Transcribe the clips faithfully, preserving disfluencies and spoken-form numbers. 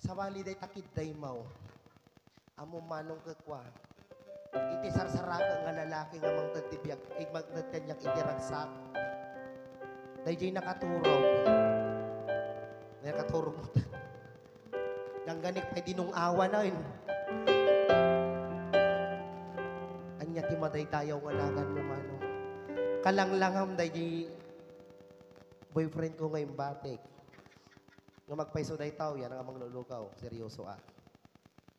Sabali dayta kiddaymaw. Ammom manong ket kua. Iti sarsaraka nga lalaki nga mangted ti biag, eh, mangted kaniak iti ragsak. Daydiay nakaturog. Daydiay nakaturog. Gangganik pay dinung-awan, ay. Ania ti madaydayaw nga naganmo, manong? Kalanglangam daydiay boyfriend ko nga imbatik. Nga magpayso dayta, yan nga manglulukaw. Seryoso, ah.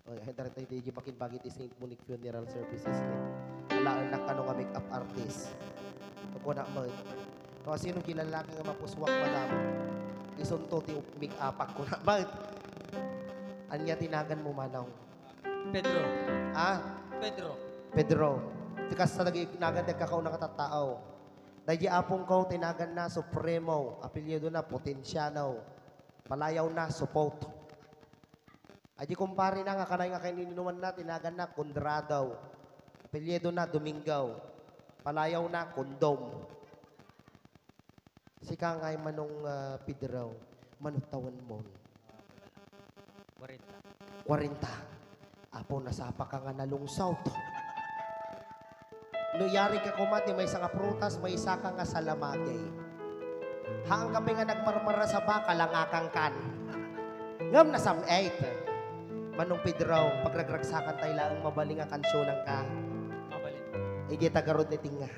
Oy, ay, dara tayo di bakin-bagi ti Saint Monique Funeral Services ni. Alaennak kano nga make-up artist. Kuna met. Kung sino ti lalaki nga mapuswak, madam, isunto ti make-upak, kuna met. Ania ti naganmo, manong? Pedro. Ha? Pedro. Pedro. Ti kasta dagiti nagan ti agkakauna nga tattao. Daydi apongko ti naganna Supremo, apelyidona Potensiano. Palayawna Supot. Daydi kumparena nga kanay nga kaininumanna ti naganna Conrado. Apelyidona Domingo. Palayawna Condom. Sika ngay, manong, ah, Pedro, mano tawenmon? Kwarenta. Kwarenta. Apo, nasapaka nga nalungsot. No yarigka koma ti maysa nga prutas, maysaka nga salamagi. Haanka pay nga nagmarmara sa baka, langakangkan. Ngem nasam-et. Manong Pedro, pagragragsakan tayo laeng, mabalin nga kansionanka. Mabalin. Idi tagarud ni Tinga.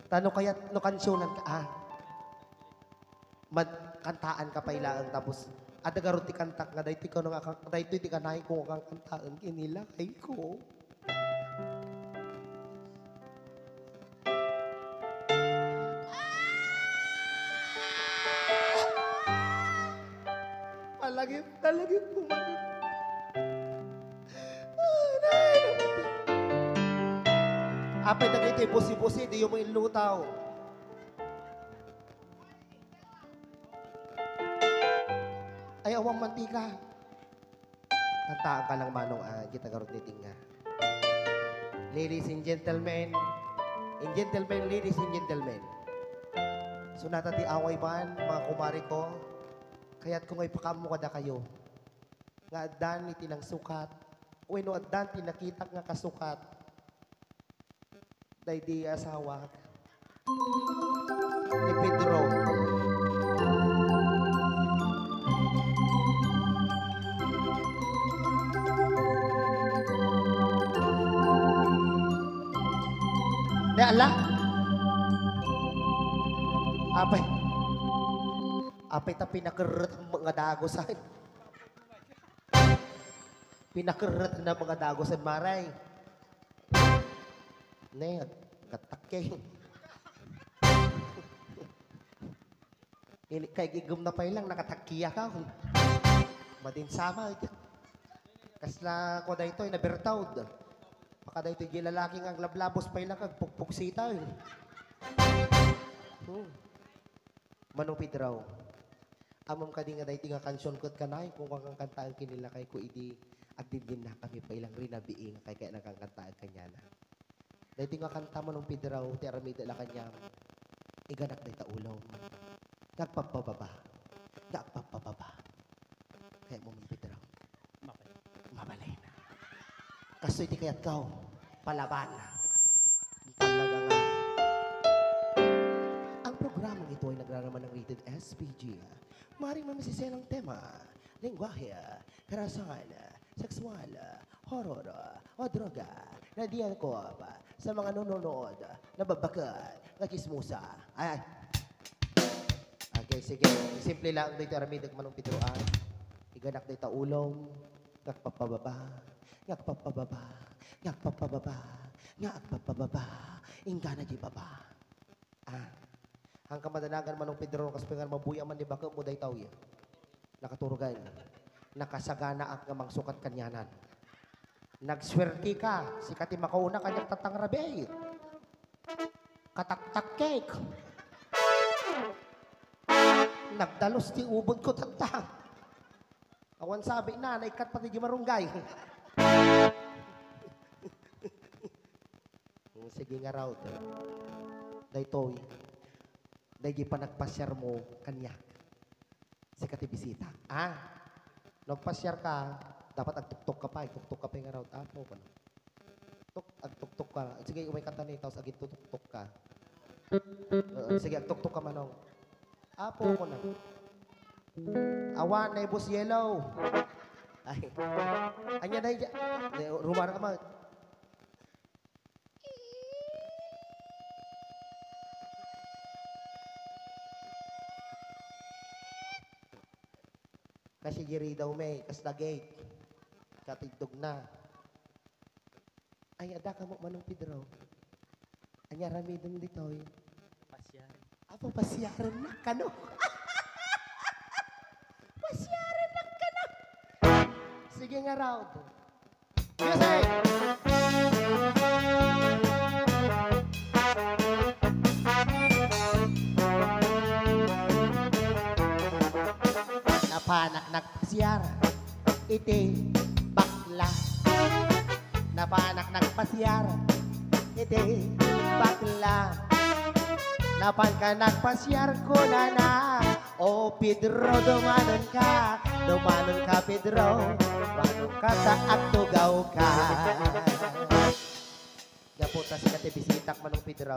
Ta no kayat, no kansionanka, ah. Mad-, kantaanka pay laeng tapos adda garud ti kantak nga daytoy kano nga kan-, daytoy ti kanayko nga kankantaen ken ni lakayko. Palagip, palagip ko man. Apay dagiti busi-busi, diyo mo inlutaw. Ay, awan mantika. Kantaanka lang, manong, ah, kita garud ni Tinga. Ladies and gentlemen, and gentlemen, ladies and gentlemen. Sonata ti away band, mga kumare ko. Kayatko nga ipakaammo kadakayo nga addan iti nangsukat, wenno addan ti nakitak nga kasukat daydi asawak ni Pedro. Ne, ala? Apay. Apay ta pinakerret nga dagusan. Pinakerret na mga dagusan, maray. Ne, gattakke. Ini, kay gigum na pay lang, nakatakkiya ka. Madin sama, ito. Kasla ko daytoy, nabertaud. Baka daytoy di lalaki nga aglablabos pay lang, agpukpuksita, eh. Hmm. Manong Pedro, ammom kadi nga daytoy nga kansion ket kanay, kung kankantaen ken ni lakayko idi agdindinna kami pay lang rinabii nga kay, kay nagkankantaen kaniana. Daytoy nga kanta, Manong Pedro, ti aramid la kaniam. Iganak dayta ulom. Nga agpabbababa. Nga agpabbababa. Kaya mo, Manong Pedro. Mabalin. Mabalin. Kastoy ti kayatko. Palaban. Talaga nga. Ang programang ito ay nagraraman ng rated S P G. Maring mamisiselang tema, lengguwahe, karasan, sexual, horror, o droga na di angkop sa mga nanonood, nababaket, nga chismosa. Ay, ay. Okay, sige. Simple lang dito, aramidek, Manong Pedro, ah. Iganak dito ulom, ngagpapababa, ngagpapababa, ngagpapababa, ngagpapababa, inggana di baba. Ah. Ang kamadanagan, Manong Pedro, kas pengar mabuya man di bakit mo daytaw ya. Nakaturugan. Nakasaganaak nga mangsukat kanianan. Nagswerti ka, sika ti makauna kaniak tatangrabi. Kataktakkek. Nagdalus ti ubod ko tatta. Awan sabi na, naikkat pati di marunggay. Hmm, sige nga raw. Daytoy. Daydi panagpasiar mo kaniak. Sika ti bisita. Ah? No agpasiar ka, dapat agtuktok ka pa, agtuktok ka pa nga raw. Apo, kuna. Tuk-, agtuktok ka. Sige, umay ka tani, tapos agitutuktok ka. Oo, sige, agtuktok ka, Manong. Apo, kuna. Awan, naibus yellow. Ay. Anya na iya. Rumara ka, ma. Kasi diri daw may, kas gate. Katiddog na. Ay, adda kamo, Manong Pedro. Anya ramidem ditoy? Pasiar. Apo, pasiaren na kano. Pasiaren na kano. Sige nga, Raud. Music! Napanak nagpasiar iti bakla. Napanak nagpasiar iti bakla. Napan ka nagpasiar, kunana. O Pedro, dumanon ka, dumanon ka, Pedro, dumanon ka ta agtugaw ka. Gapu ta sika ti bisitak, Manong Pedro,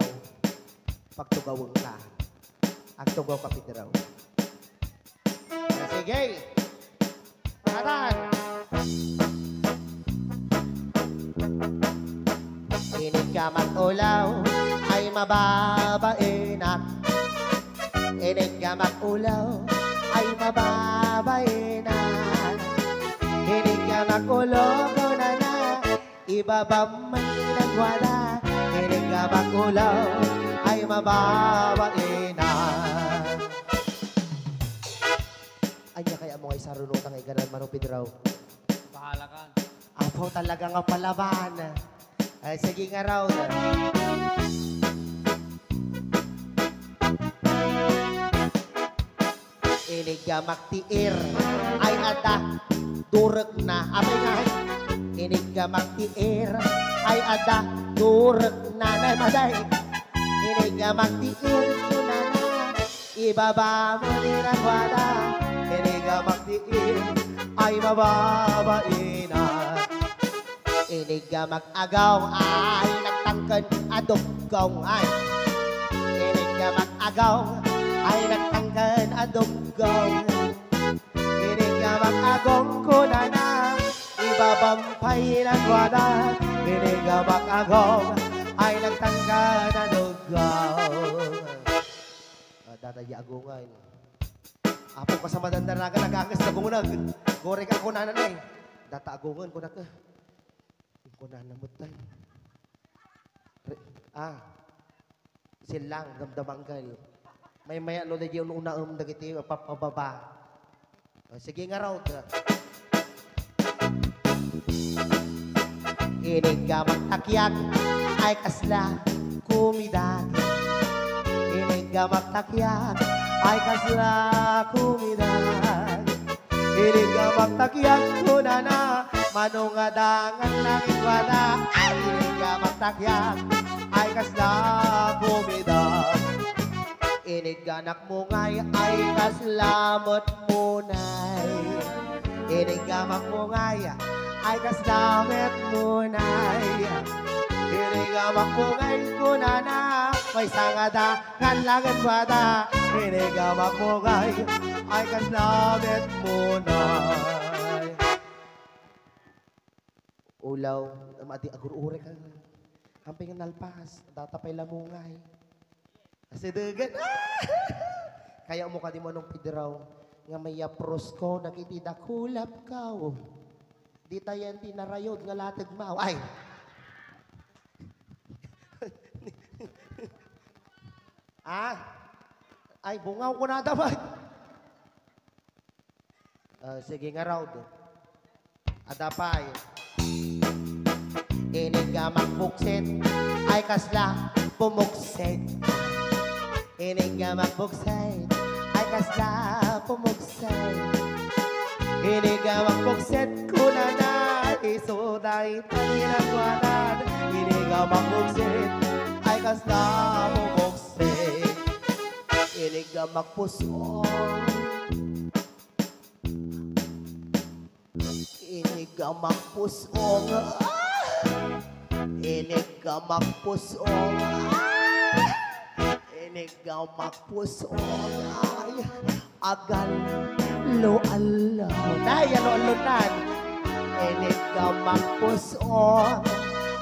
pagtugaweng ka. Agtugaw ka, Pedro. Ah, sige. Atan. Inig ka mag-ulaw ay mababain na. Inig ka mag-ulaw ay mababain na. Inig ka mag-ulaw, kunana, ibabam man ginagwada. Inig ka mag-ulaw ay mababain na. Anya kaya mo nga isaruno ta nga iganan, Manong Pedro? Bahala ka. Apo, talaga nga palaban. Ay, sige nga raw. Inig ka magtiir, ay adda, durek na. Apay nga, inig ka magtiir, ay adda, durek na. Nay, maday. Inig ka magtiir, kunana. Ibaba mo ni nagwada, inig ka magtiir, ay mababain na. Inig ka mag-agaw, ay nagtangken a duggaw, ay. Inig ka mag-agaw, ay nagtangken a duggaw. Inig ka mag-agong, kunana, ibabam pay nagwada. Inig ka mag-agong, ay nagtangken a duggaw. Ah, data di agungan. Apo ka sa madandanagan, nagagas na gungag. Gorek ako na nanay. Data agungan ko na ka. Ko na namutay. Re-, ah, silang, damdamanggal. May maya no, di unaem dagiti papababa. O, sige nga raw. Inig ka magtakyag, ay kasla kumidag. Inig ka magtakyag, ay kasla kumidag. Inig ka magtakyag, kunana, mano nga dangan langit wada. Ay, inig ka magtakyag, ay kasla kumidag. Inig ka nagmungay, ay kasla met munay. Inig ka magmungay, ay kasla met munay. Inig ka magmungay, kunana, maysa nga dangan langit wada. Inig ka magmungay, ay kasla met munay. Ulaw, madi agur-urek ka. Hamping nalpas, data pay lamungay. Asidegen. Ah! Kaya mo kadi Manong Pedro, nga mayapros ko, nagiti dakulap ka, oh. Di tayan ti narayod nga lateg mao. Ay! Ah? Ay, bungaw ko na dapat. Ah, sige nga raw, do. Adda pay. Inig ka magbuksit, ay kasla pumuksit. Inig ka magbuksit, ay kasla pumuksit. Inig ka magbuksit, kunana, isu dayta ti nagwanan. Inig ka magbuksit, ay kasla pumuksit. Inig ka magpusong. Gamakpusong. Ah! Inig gamakpusong. Ah! Inig gamakpusong. Ay, agallo-allo. Nay, allo-allo nan. Inig gamakpusong.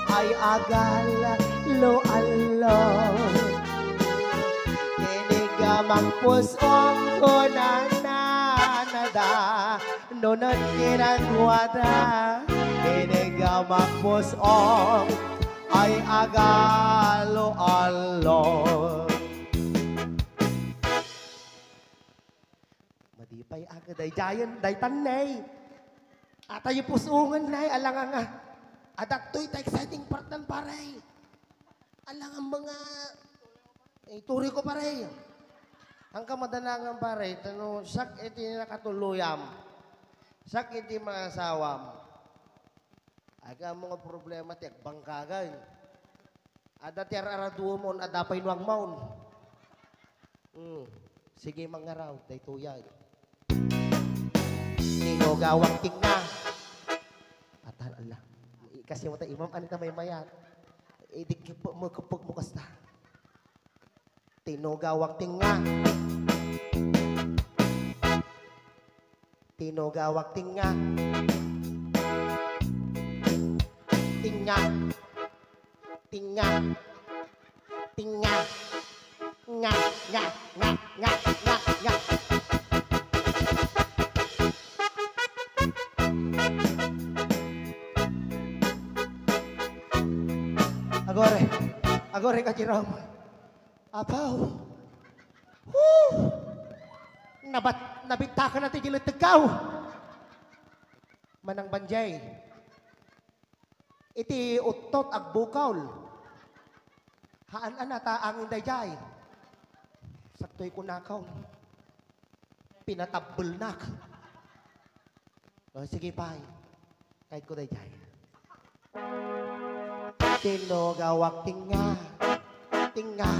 Ay, agallo-allo. Inig gamakpusong ko nananada. Nunot ti nagwada, inig gamakpusong ay agallo-allo. Madi pay a kadaydayan, daytan, nay. Atayo pusongen, nay, alangan nga. Adaktoy ta exciting part nan, pare. Alangan mga, eh, turi ko, pare. Ang kamadanangan, pare, tano, sak iti nakatuluyam. Sak iti mga asawam. Aga mga problema ti agbangkagan. Adda ti ar-araduamon, adda pay nuangmaon. Hmm. Sige, mangngaraw, daytoy ay. Tinogawak tinga. Atan, ala. Ikasi mo ta, imam, anita may mayat. Idi kipo mo, kapag mo kasta. Tinogawak tinga. Tinogawak tinga. Tinga. Tinga. Tinga. Nga, nga, nga, nga, nga, nga. Agore. Agore ka, Jerome. Apaw. Woo! Nabat-, nabittakan na ti giletegkaw. Manang Banjay. Iti uttot agbukol. Haan-ana ta angin dayjay. Saktoy kunakaw. Pinatabbelnak. O, sige, pay. Kahit ko dayjay. Tinogawak tinga. Tinga.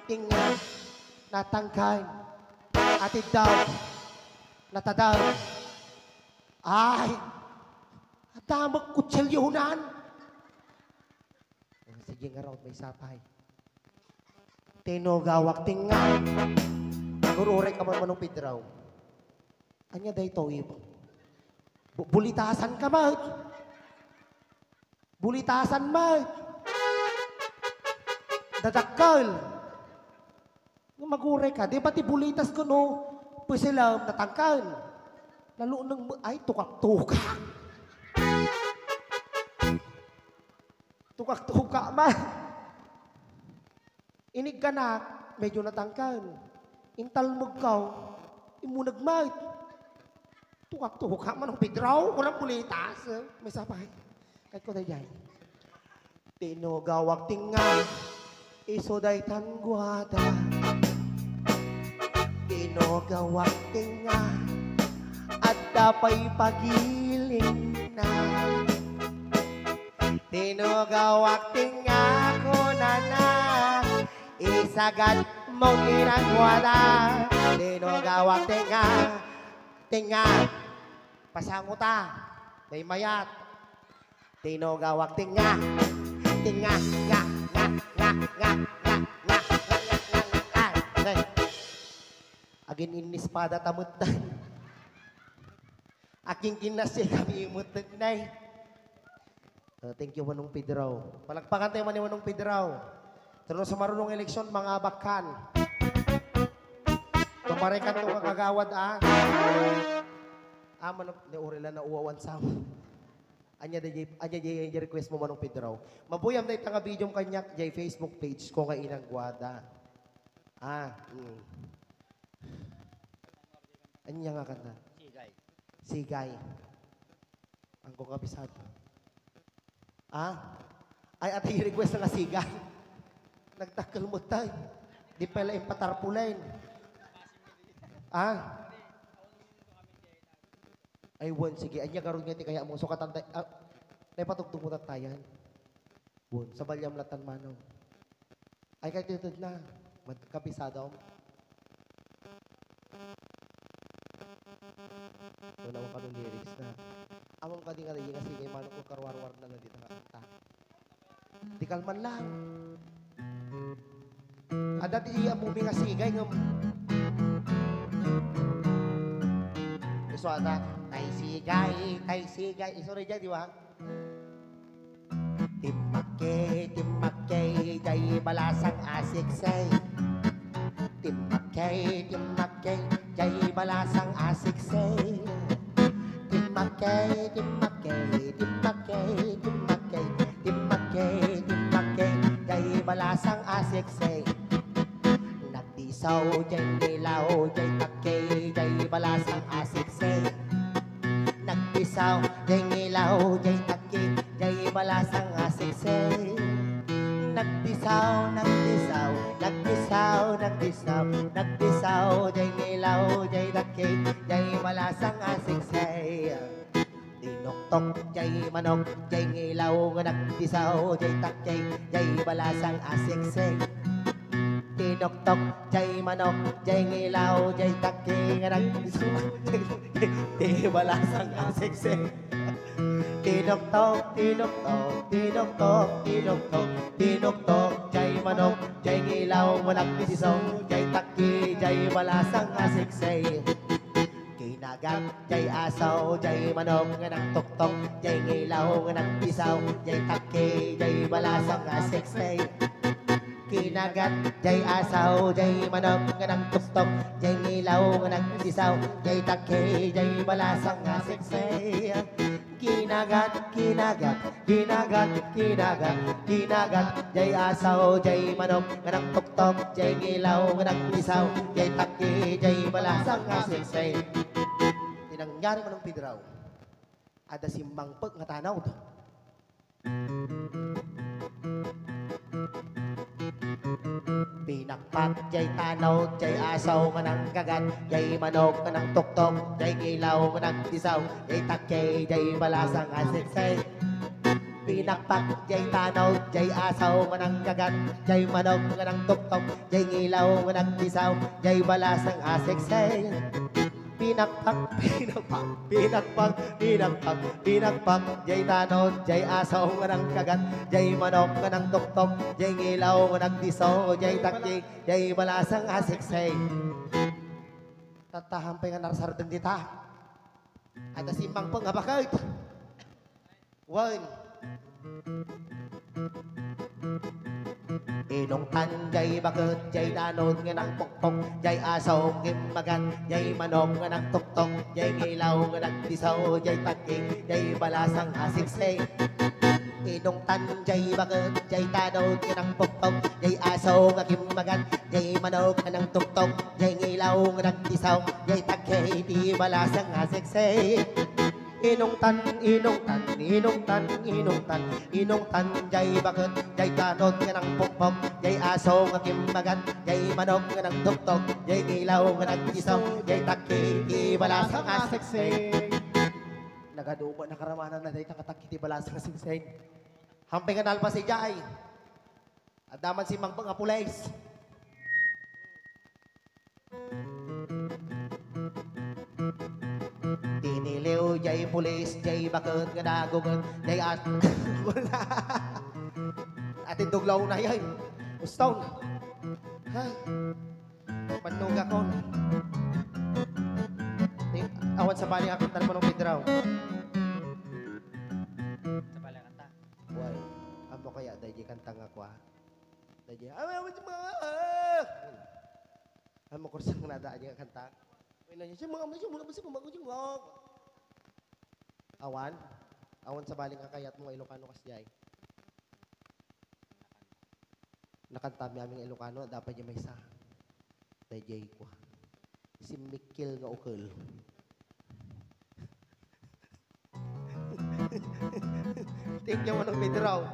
Tinga. Natangkan. Ati daw. Natadaw. Ay! Adda met kutsilyonan. Sige nga raw, may sapay. Tinogawak tinga. Agururay ka man, Manong Pedro. Anya daytoy? Bu-, bulitasan ka met. Bulitasan met. Dadakkel. Nga maguray ka, di ba ti bulitas kuno, peselem, natangken? Naluneng mo, ay, tukak-tukak. Tukak-tukak man. Inigkanak, medyo natangken. Intalmegkaw, immuneg met. Tukak-tukak man ang Pedro, walang bulitas. May sapay. Kahit ko tayo dyan. Tinogawak tinga, isu daytan guada. Tinogawak tinga, adda pay pagilinna. Tinogawak tinga, kunana, isagad mo kinaguada. Tinogawak tinga, tinga, pasanguta, daymayat. Tinogawak tinga. Tinga, nga, nga, nga, nga, nga, nga, nga, nga, nga, nga. Agin-innispada ta met. Agin-ginnasya kami met, nay. Uh, thank you, Manong Pedro. Palakpakan tayo man ni Manong Pedro. Pero sa marunong eleksyon, mga bakkan. Paparekan to nga kagawad, ah. Ah, Manong, ni Orela na uwawan sa Anya di, anya di, di request mo, Manong Pedro. Mabuyam dayta nga video kaniak, jay Facebook page ko nga Inang Guada. Ah, mm. Anya nga kanta? Sigay. Sigay. Ang ko kabisado. Ah? Ay, atay request nga Sigay. Nagdakkel mo tayo. Di pala yung patarpulen. Ah? Ay, wen, sige. Anya garud nga ti kaya mo. Sukatan tayo. Ah, naipatugtog mo tattayan. Wen, sa balyam latan manong. Ay, kay tutod na. Mad-, kabisado mo. Wala mo kano lyrics na. Among ka nga daydi nga sigay manok, karuarwarna na dita nga kanta. Di kalman lang. Adda ti ammom nga sigay ngem isu ata, tay sigay, tay sigay. Isu rin dyan, di ba? Timmakki, timmakki, jay balasang a siksay. Timmakki, timmakki, jay balasang a siksay. Timmakki, timmakki, timmakki, timmakki, timmakki, timmakki, jay balasang a siksay. Nagdisaw jay ngilaw, jay takki, jay balasang a siksay. Nagdisaw jay ngilaw, jay takki, jay balasang a siksay. Nagdisaw, nagdisaw, nagdisaw, nagdisaw, nagdisaw jay ngilaw, jay takki, jay balasang a siksay. Tinuktok jay manok, jay ngilaw nga nagdisaw, jay takki, jay balasang a siksay. Tinuktok jay manok, jay ngilaw, jay takki nga nagdisaw, jay, jay, jay balasang a siksay. Tinuktok, tinuktok, tinuktok, tinuktok, tinuktok jay manok, jay ngilaw nga nagdisaw, jay takki, jay balasang a siksay. Kinagat jay asaw, jay manok nga nangtuktok, jay ngilaw nga nagdisaw, jay takki, jay balasang a siksay. Kinagat jay asaw, jay manok nga nangtuktok, jay ngilaw nga nagdisaw, jay takki, jay balasang a siksay. Kinagat, kinagat, kinagat, kinagat, kinagat, jay asaw, jay manok nga nangtuktok, jay ngilaw nga nagdisaw, jay takki, jay balasang a siksay. Ti nangyari, Manong Pedro, adda simmangpet nga tanod. Pinakpak jay tanod, jay asaw nga nangkagat, jay manok nga nangtuktok, jay ngilaw nga nagdisaw, jay takki, jay balasang a siksay. Pinakpak jay tanod, jay asaw nga nangkagat, jay manok nga nangtuktok, jay ngilaw nga nagdisaw, jay balasang a siksay. Pinakpak, pinakpak, pinakpak, pinakpak, pinakpak, jay tanod, jay asaw nga nangkagat, jay manok nga nangtuktok, jay ngilaw nga nagdisaw, jay takki, jay balasang a siksay. Tattahan pay nga narsardeng dita. Adda simmangpet nga baket. Wen. Inungtan jay baket, jay tanod nga nangpukpok, jay asaw nga immagat, jay manok nga nangtuktok, jay ngilaw nga nagdisaw, jay takki, jay balasang a siksay. Inungtan jay baket, jay tanod nga nangpukpok, jay asaw nga immagat, jay manok nga nangtuktok, jay ngilaw nga nagdisaw, jay takki, jay balasang a siksay. Inungtan, inungtan, inungtan, inungtan, inungtan, jay baket, jay tanod nga nangpukpok, jay asaw nga immagat, jay manok nga nangtuktok, jay ngilaw nga nagdisaw, jay takki, jay balasang a siksay. Nagadumo, nakaramanan na dayta nga takki ti balasang a siksay. Hampay nga nalpas idiay. Adda man simmangpet nga pulis. Tiniliw jay pulis, jay baket nga nagunget, jay at-, Atin duglaw na yan. Gusto. Ha? Pannuga ko. Ti, awan sabali nga kanta, Manong Pedro. Sabali nga kanta. Why? Ammo kaya, daydi kanta nga kwa? Daydi, awa, awa, awa, awa. Ammo kursang nada nga kanta? Wala niya siya, mga, mga, mga, mga, mga, mga. Awan? Awan sabali nga kayat mo nga Ilocano kasdiay? Nakanta mi amin nga Ilocano, dapat diay maysa. Daydiay kwa. Simmikil nga ukel. Thank you, Manong Pedro.